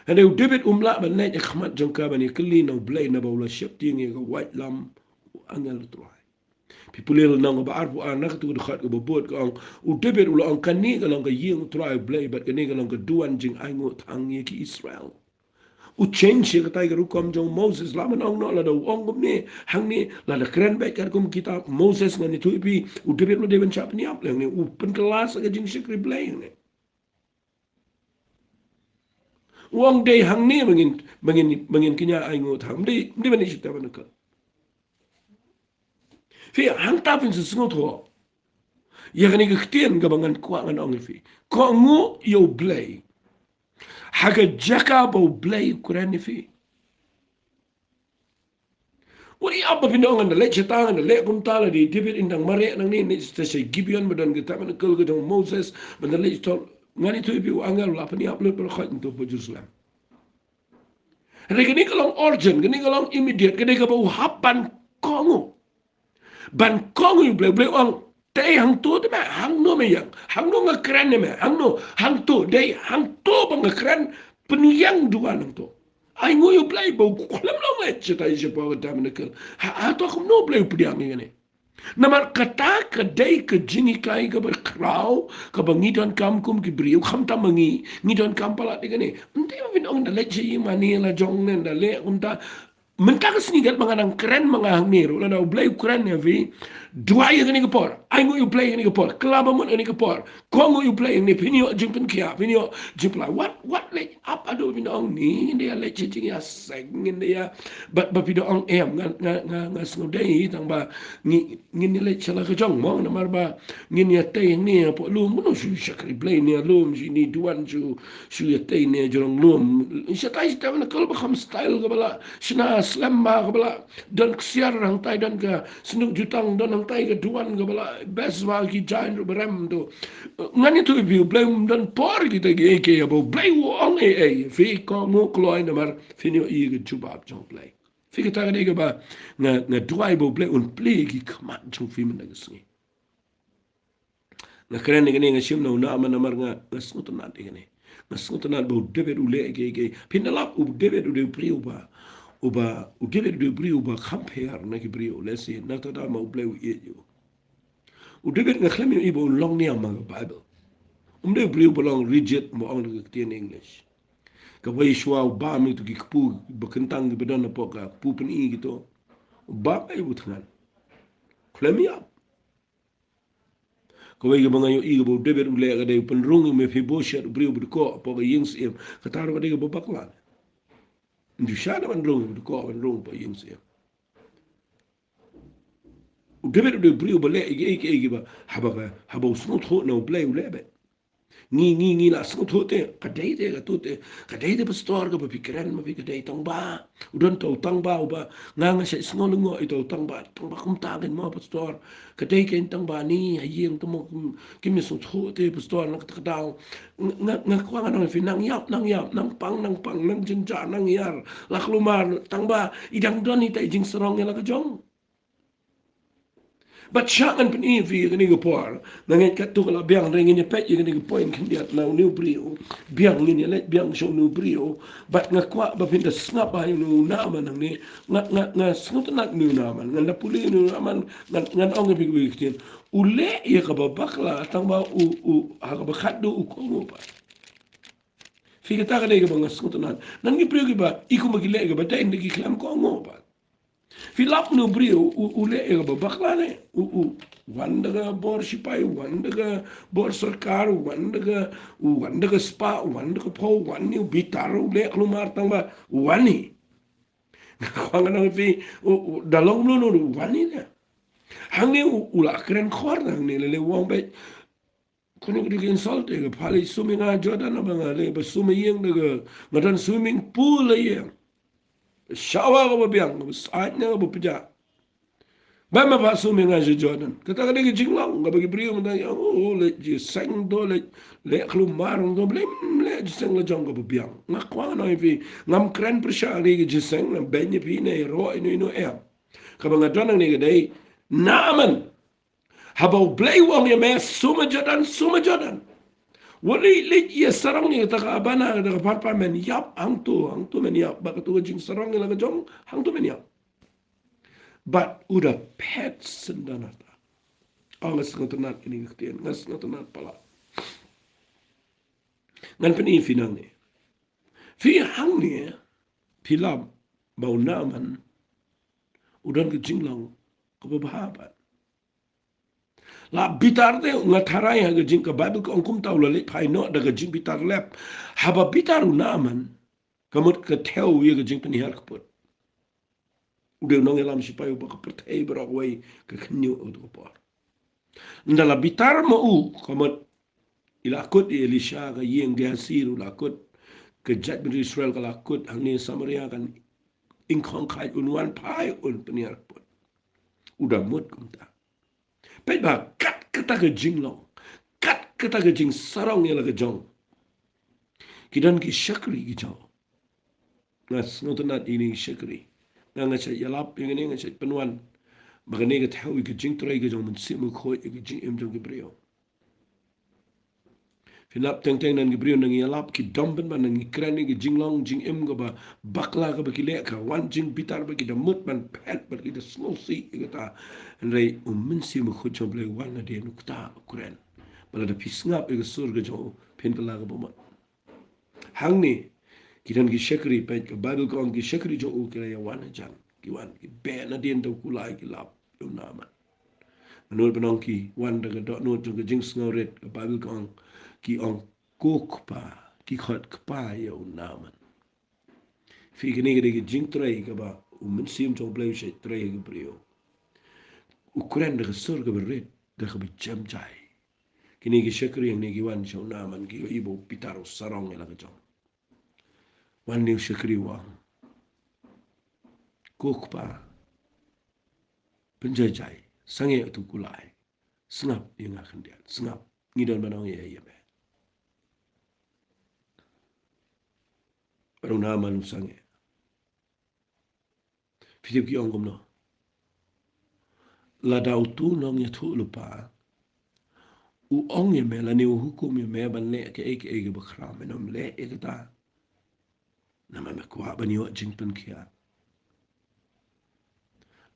Hynrei u David um lah ban leit ha khmat jong ka ban ïakylli na U Blei naba u la sheptieng ïa ka waitlam u angel U Trai. Phi pule lynnong kaba arphew ar na kato ka dkhot kaba bud, ka ong, u David u la ong, kane ka long ka ïing U Trai U Blei bad kane ka long ka duwan jingainguh thang ïa ki Israel. U change ïa katai ka rukom jong u Moses, lah ban ong noh, lada u ong kumne hangne, lada kren beit katkum kitab Moses, ngan ïathuh ïa phi, u David u dei ban shah pynïap lei hangne, u pynkylla sa ka jingshakri Blei hangne. U ong dei hangne ba ngin, ba ngin, ba ngin kñia ainguh thang, ym dei, ym dei ban ïa shata ban ka. Phi, hangta phin sa sngewthuh ïa kane ka ktien kaba ngan kwah ngan ong ïa phi. Kohnguh ïa U Blei ha ka jaka ba U Blei u kren ïa phi. Wat ïa ba phin ong ngan da leit shata, ngan da leh kumta, lada i David in dang mareh nangne, ne shata sha Gibeon ba don ka tabernacle ka jong u Moses, ban da leit shata, ngan ïathuh ïa phi, u angel u la pynïap lut baroh khoit hangto hapoh Jerusalem. Hynrei kane ka long urgent, kane ka long immediate, kane kaba u hap ban kohnguh. Ban kohnguh ïa U Blei, U Blei u ong, tei hangto te me, hangno me ïeng, hangno nga kren ïa me, hangno, hangto, dei hangto ba nga kren, pynïeng duwan hangto. Ainguh ïa U Blei ba u khlem long leit shatai shapoh ka tabernacle. Ha, hato kumno U Blei u pdiang ïa kane? Namar kata ka dei ka jinghikai kaba khraw, kaba ngi donkam kum ki briew, khamtam ma ngi, ngi donkam palat ïa kane. Ym dei ba phin ong da leit sha ïing mane la jong ne da leh kumta. Mynta ka sngi kat ba nga dang kren ma nga hangne ruh, lada U Blei u kren ïa phi, duwai ïa kane ka por. Ai nguh ïa U Blei ïa kane ka por. Khlem ba mut ïa kane ka por. Kohnguh ïa U Blei ïa kane, phin ïoh jingpynkhiah, phin ïoh jingpyllait. Wat, wat leit ap haduh phin ong ni, ngin da ïa leit sha jingïaseng, ngin da ïa. Bad ba phi da ong em, nga, nga, nga, nga sngewdei, tang ba ngi, ngin ïa leit sha la ka jong mo, namar ba ngin ïa tei hangne hapoh lum, mano shu shakri Blei ne lum, shu ni duwan shu, shu ïa tei ne jrong lum. Shatai shatai na kol ba kham style kaba la shna slem ba kaba la don ksiar hangtai, don ka sanduk jutang, don hangtai ka duwan kaba la best ba ki jain ruh ba rem tu. Ngan ïathuh ïa phi, U Blei um don por kita kiei kiei, haba U Blei u ong ei ei, phi kohnguh kloi namar phin ïohi ka jubab jong U Blei. Phi, kata ka dei kaba nga, nga duwai ba U Blei un plie ki khmat jong phi mynta ka sngi. Nga kren ïa kane, nga shim na u Naaman namar nga, nga sngewtynnat ïa kane. Nga sngewtynnat ba u David u leh kiei kiei. Phin da lap u David u dei u briew uba, uba, u David u dei u briew uba kham pher na ki briew. Lehse na kata ka daw ma U Blei u ïeit ïa u. U David nga khlem ïohi ba un long niam ha ka Bible. Um dei u briew ba long rigid, ba ong da ka ktien English. Kawei shuwa u bam ïa kito ki kpu ba kyntang kiba don hapoh ka kpu pyni kito. U bam ïa u thngan. Khlem ïap. Kawei kaba nga ïohi kaba u David u leh ka dei u pynrung ïa u Mephibosheth, u briew ba dkoh hapoh ka ïing syiem. Kata ruh ka dei kaba bakla. Ym ju shah da pynrung, ba dkoh pynrung hapoh ïing syiem. U David u dei u briew ba leh kiei kiei kiba, haba ka, haba u sngewthuh na U Blei u leh beit. Ngi, ngi, ngi la sngewthuh te, ka dei te, ka tu te, ka dei te pastor kaba phi kren ma phi, ka dei tang ba. U don uta u tang ba uba, nga, nga shait sngew lyngngoh ïa uta u tang ba, tang ba kumta kein mo pastor. Ka dei kein tang ba ni ha ïing te mo kim, kim ïa sngewthuh te pastor na kata ka daw. Nga, nga, nga kwah ngan ong ïa phi, nang ïap, nang ïap, nang pang, nang pang, nang jynjar, nang ïar, la kulmar, tang ba i dang don ita i jingsarong ïa la ka jong. Bad sha ngan pyni ïa phi ïa kane ka por, nga ngeit katto ka la biang, hynrei ngin ïa peit ïa kane ka point khyndiat na une u briew. Biang, ngin ïa leit biang sha une u briew. Bad nga kwah ba phin da sngap bha ïa une u Naaman hangne. Nga, nga, nga sngewtynnat une u Naaman, ngan da pule une u Naaman, ngan, ngan ong ïa phi kawei ka ktien. U leh ïa kaba bakla tang ba u, u, ha kaba khatduh u kohnguh pat. Phi, kata ka dei kaba nga sngewtynnat. Nang ki briew kiba i kumba ki leh kaba dei, hynrei ki khlem kohnguh pat. Phi lap une u briew u, u leh ïa kaba bakla ne. U, u wan da ka bor shipai, u wan da ka bor sorkar, u wan da ka, u wan da ka spah, u wan da ka phew, u wan ne, u bitar, u leh kulmar tang ba u wan ne. Nga kwah ngan ong ïa phi, u, u da long kumno kumno u wan ne. Hangne u, u la kren khor hangne, lei lei u ong beit. Kano kano ka insult te, ka pha leit sum ïa nga Jordan, ba nga leit ba sum ha ïing da ka, nga don swimming pool ha ïing. Shower kaba biang, kaba sait ne kaba pjah. Ba ma pha sum ïa nga sha Jordan. Kata ka dei ka jinglong kaba ki briew mynta ïa, oh, leit jingïaseng to, leit leh kulmar to, balei ym leh jingïaseng la jong kaba biang. Nga kwah ngan ong ïa phi, ngam kren pyrshah ïa ka jingïaseng, ngam beiñ ïa phi ne ïaroh ïano ïano em. Kaba nga don hangne ka dei Naaman. Haba U Blei u ong ïa me, sum ha Jordan, sum ha Jordan. Wat leit, leit ïa sarong ïa kata ka abana, kata ka parpar, men ïap hangto, hangto men ïap, bad kato ka jingsarong ïa la ka jong, hangto men ïap. Bad u da phet syndon hata. Oh, nga sngewtynnat ïa kane ka ktien, nga sngewtynnat palat. Ngan pyni ïa phi nangne. Phi, hangne phi lap ba u Naaman u don ka jinglong kaba bha pat. La bitar te, nga tharai ha ka jing, ka Baibl ka ong kumta, u la leit phai noh da ka jingbitar lep. Haba bitar u Naaman, ka mut ka thew ïa ka jingpynhiar kput. U dei u nongïalam shipai uba ka pyrthei baroh kawei ka khynñiuh ha kato ka por. Ynda la bitar ma u, ka mut i la kut ïa Elisha, ka ïing Gehazi ruh la kut, ka jaitbynriew Israel ka la kut, hangne Samaria kan ingkhong khaid, un wan phai un pynhiar kput. U da mut kumta. Peit ba kat kata ka jinglong, kat kata ka jingsarong ïa la ka jong, ki don ki shakri ki jong. Nga sngewtynnat ïa kine ki shakri. Nga, nga shait ïalap ïa kane, nga shait pynwan ba kane ka thew ïa ka jingtrei ka jong u Mynsiem Bakhuid ïa ka jingim jong ki briew. Phin lap teng teng, don ki briew nang ïalap, ki dom pynban, nang kren ïa ka jinglong jingim kaba bakla kaba ki leh, ka wan jingbitar bad ki da mut ban phet bad ki da sngewsih ïa kata. Hynrei u Mynsiem Bakhuid jong U Blei u wan hadien u kata u kren. Ba lada phi sngap ïa ka sur ka jong u, phin kylla kaba mut. Hangne Ki don ki shakri, peit ka Baibl ka ong ki shakri jong u ki la ïa wan hajan. Ki wan, ki beh nadien da u kulai ki lap ïa u Naaman. Nga nud ban ong ki wan da ka dohnud jong ka jingsngewrit, ka Baibl ka ong, ki ong, "Ko kpa," ki khot kpa ïa u Naaman. Phi, kine ki dei ki jingtrei kaba u Mynsiem jong U Blei u shait trei ha ki briew. U kren da ka sur kaba rit, da kaba jem jai. Kine ki shakri hangne ki wan sha u Naaman, ki ïohi ba u Piter u sarong ïa la ka jong. Wan ne u shakri u ong, "Ko kpa, pynjai jai, sangeh utu u kulai. Sngap ïa nga khyndiat, sngap. Ngi don ban ong ïa, ïa me." Bad u Naaman u sangeh. Phi tip ki ong kumno? Lada utu u nongïathuhlypa u ong ïa me lane u hukum ïa me ban leh kaei kaei kaba khraw, men ym leh ïa kata. Namar me kwah ban ïoh jingpynkhiah.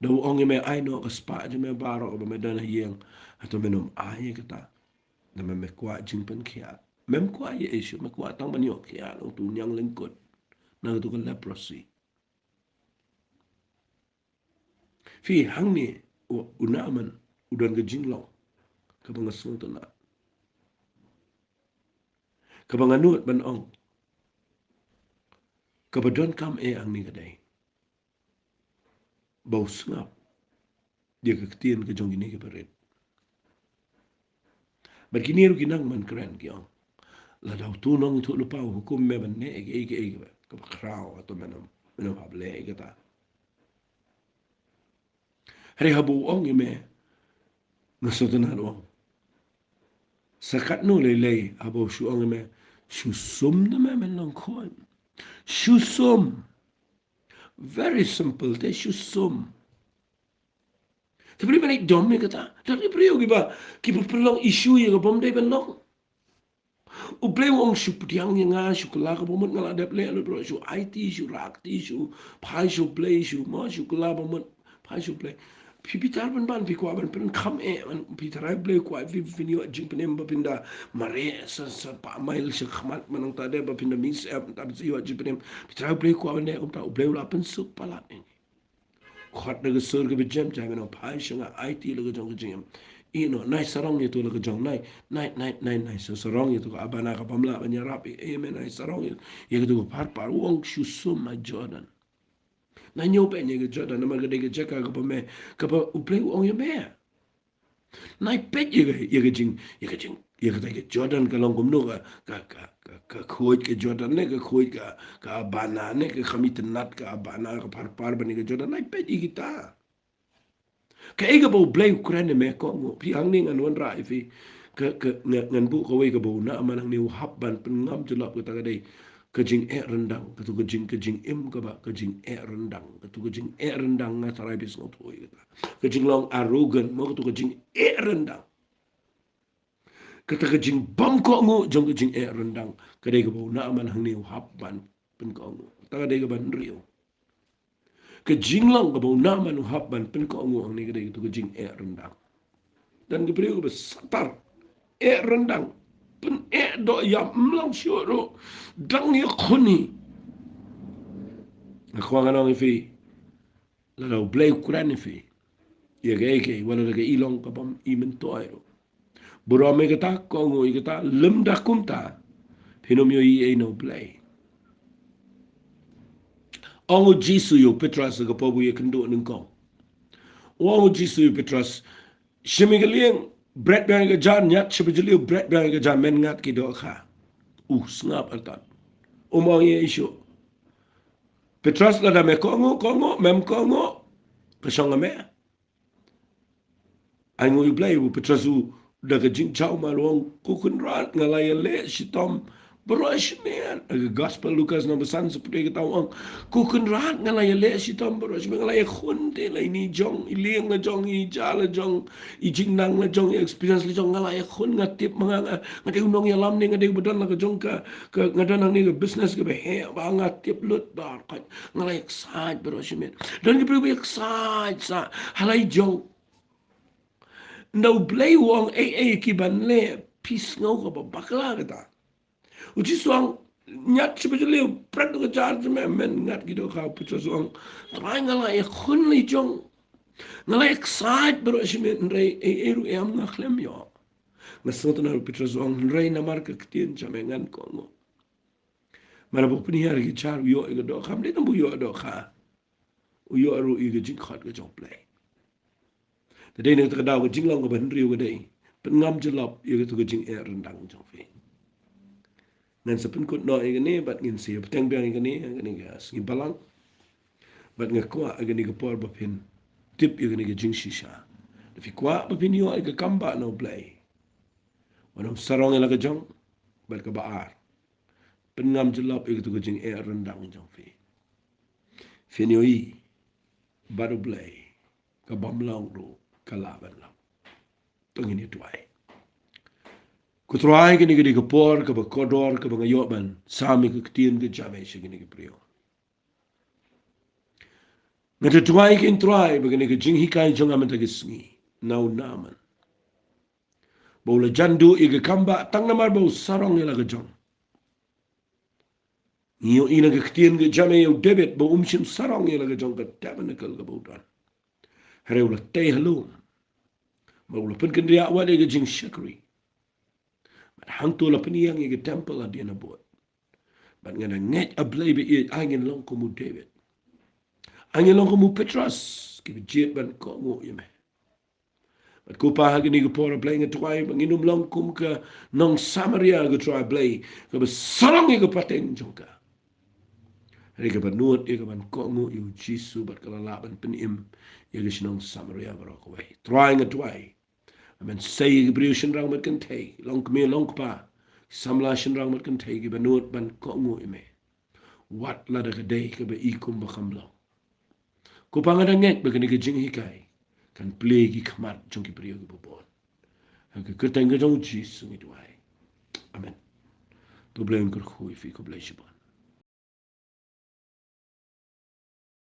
Da u ong ïa me, "Ai noh ka spah jong me baroh kaba me don ha ïing," hato men ym ai ïa kata? Namar me kwah jingpynkhiah. Mem kwah ïa Ishu, me kwah tang ban ïoh khiah na utu u niang lyngkut, na utu ka leprosy. Phi, hangne u, u Naaman u don ka jinglong kaba nga sngewtynnat, kaba nga nud ban ong, kaba donkam eh hangne ka dei ba u sngap ïa ka ktien ka jong kine kiba rit. Bad kine ruh ki nang ban kren, ki ong, "Lada utu u nongïathuhlypa u hukum me ban leh kaei kaei kaba khraw, hato men ym, men ym hap leh ïa kata?" Hynrei haba u ong ïa me, nga sngewtynnat, u ong, "Sa katno lei lei haba u shu ong ïa me, 'Shu sum da me, men long khun.' Shu sum." Very simple, te shu sum. Te balei me leit dom ïa kata? Te ki briew kiba, kiba pynlong issue ïa ka bym dei ban long. U Blei u ong, "Shu pdiang ïa nga, shu kylla ka bamut, nga la dep leh lut baroh, shu aiti, shu rakti, shu phai sha U Blei, shu mo, shu kylla bamut, phai sha U Blei." Phi, phi tharai ban, ban, phi kwah ban pynkham eh, ban, phi tharai U Blei u kwah phi, phin ïoh jingpynim ba phin da mareh sa, sa spah mail sha khmat, mynta de ba phin da mih sep, ta phin ïoh jingpynim. Phi tharai U Blei u kwah ban leh kumta? U Blei u la pynsuk palat ïa ngi. Khot da ka sur kaba jem jai, men ong, "Phai sha nga, aiti la ka jong ka jingim. Ïeh noh, nai sarong ïa uto la ka jong, nai, nai, nai, nai, nai sa sarong ïa uto ka abana kaba ym lah ban ïarap, eh, eh, men nai sarong ïa, ïa katu ka pharpar." U ong, "Shu sum ha Jordan. Nai ñiew peit ïa ka Jordan, namar ka dei ka jaka kaba me, kaba U Blei u ong ïa me. Nai peit ïa ka, ïa ka jing, ïa ka jing, ïa kata ka Jordan ka long kumno, ka, ka, ka, ka, ka khuid ka Jordan ne, ka khuid ka, ka abana ne, ka kham itynnad ka abana, ka pharpar ban ïa ka Jordan. Nai peit ïa kita." Kaei kaba U Blei u kren ïa me kohnguh? Phi, hangne ngan wanrah ïa phi. Ka, ka, nga, ngan buh kawei kaba u Naaman hangne u hap ban pynngam jyllop, kata ka dei ka jingeh ryndang, katu ka jing, ka jingim kaba, ka jingeh ryndang, katu ka jingeh ryndang, nga tharai phi sngewthuh ïa kata. Ka jinglong arrogant, mo, katu ka jingeh ryndang. Kata ka jingbym kohnguh jong ka jingeh ryndang, ka dei kaba u Naaman hangne u hap ban pynkohnguh. Kata ka dei kaba hynriew. Ka jinglong kaba u Naaman u hap ban pynkohnguh hangne ka dei katu ka jingeh ryndang. Don ki briew kiba satar, eh ryndang, pyneh doh ïa, ym long shuh ruh, dang ïakhun hi. Nga kwah ngan ong ïa phi, lada U Blei u kren ïa phi ïa kaei kaei, wat la da ka i long kabym i myntoi ruh, burom ïa kata, kohnguh ïa kata, lymda kumta phin ym ïohi ei na U Blei. Ong U Jisu ïa u Petros ha ka por ba u ïakynduh nyngkong. Ong U Jisu ïa u Petros, "Shim ïa ka lieng, bret biang ïa ka jar, ñiad sha ba jylliew, bret biang ïa ka jar, men ngat ki dohkha." U sngap artat. Um ong ei ei shuh. "Petros, lada me kohnguh, kohnguh, mem kohnguh, ka shong ha me." Ainguh ïa U Blei, u Petros u da ka jingjaw ma u ong, "Ko Kynrad, nga la ïaleh shitom baroh shi miet." Ha ka Gospel Lukas nong ba san, sa pyrthei kata u ong, "Ko Kynrad, nga la ïaleh shitom baroh shi miet, nga la ïakhun te la ine i jong, i lieng la jong, i ja la jong, i jingnang la jong, i experience la jong, nga la ïakhun, nga tip ma nga, nga, nga dei u nongïalam ne, nga dei u ba don la ka jong ka, ka, nga don hangne ka business kaba heh, ba nga tip lut, ba, nga la ïaksaid baroh shi miet." Don ki briew ba ïaksaid sa ha la i jong. Nda U Blei u ong ei ei ki ban leh, phi sngew kaba bakla kata? U Jisu u ong, ñiad shibit sha liu, pret ka jar jong me, men ngat ki dohkha. U Petros u ong, Trai, nga la ïakhun la i jong. Nga la excite baroh shi miet, hynrei ei ei ruh em nga khlem ïoh. Nga sngewtynnat, u Petros u ong, hynrei namar ka ktien jong me ngan kohnguh. Mar ba u pynhiar ïa ki jar, u ïoh ïa ka dohkha, ym dei tang ba u ïoh dohkha, u ïoh ruh ïa ka jingkhot ka jong U Blei. Te dei na kata ka daw ka jinglong kaba hynriew ka dei, pynngam jyllop ïa kata ka jingeh ryndang jong phi. Ngan sa pynkut noh ïa kane bad ngin sa ïa bteng biang ïa kane, ïa kane ka sngi Balang. Bad nga kwah ïa kane ka por ba phin tip ïa kane ka jingshisha. Lada phi kwah ba phin ïoh ïa ka kam ba na U Blei, wat nym sarong ïa la ka jong. Bad kaba ar, pynngam jyllop ïa kata ka jingeh ryndang jong phi. Phin ïohi bad U Blei, ka bym long ruh ka lah ban long. To ngin ïa duwai. Ko Trai, kane ka dei ka por kaba kordor kaba nga ïoh ban sam ïa ka ktien ka jong me sha kine ki briew. Nga da duwai, ko Trai, ba kane ka jinghikai jong nga mynta ka sngi, na u Naaman, ba u la jan duh ïa ka kam ba tang namar ba u sarong ïa la ka jong. Ngi ïohi na ka ktien ka jong me ïa u David ba um shym sarong ïa la ka jong ka tabernacle kaba u don. Hynrei u la tei halor, bad u la pynkynriah wat ïa ka jingshakri. Bad hangto la pynïeng ïa ka temple hadien habud. Bad nga da ngeit, A Blei ba ïeit, ai ngin long kum u David, ai ngin long kum u Petros, kiba jied ban kohnguh ïa me. Bad ko Pa, ha kane ka por, A Blei, nga duwai ba ngin ym long kum ka nong Samaria, ko Trai Blei, kaba sarong ïa ka pateng jong ka, hynrei kaba nud ïa ka ban kohnguh ïa u Jisu bad ka la lah ban pynim ïa ka shnong Samaria baroh kawei. Trai, nga duwai, men sei ïa ki briew shynrang bad kynthei, long kmie long kpa, samla shynrang bad kynthei, kiba nud ban kohnguh ïa me, wat lada ka dei kaba i kumba kam long. Ko Pa, nga da ngeit ba kane ka jinghikai kan plie ki khmat jong ki briew kiba bun. Ha ka kyrteng ka jong u Jisu ngi duwai. Amen. To U Blei un kyrkhu ïa phi, khublei shibun.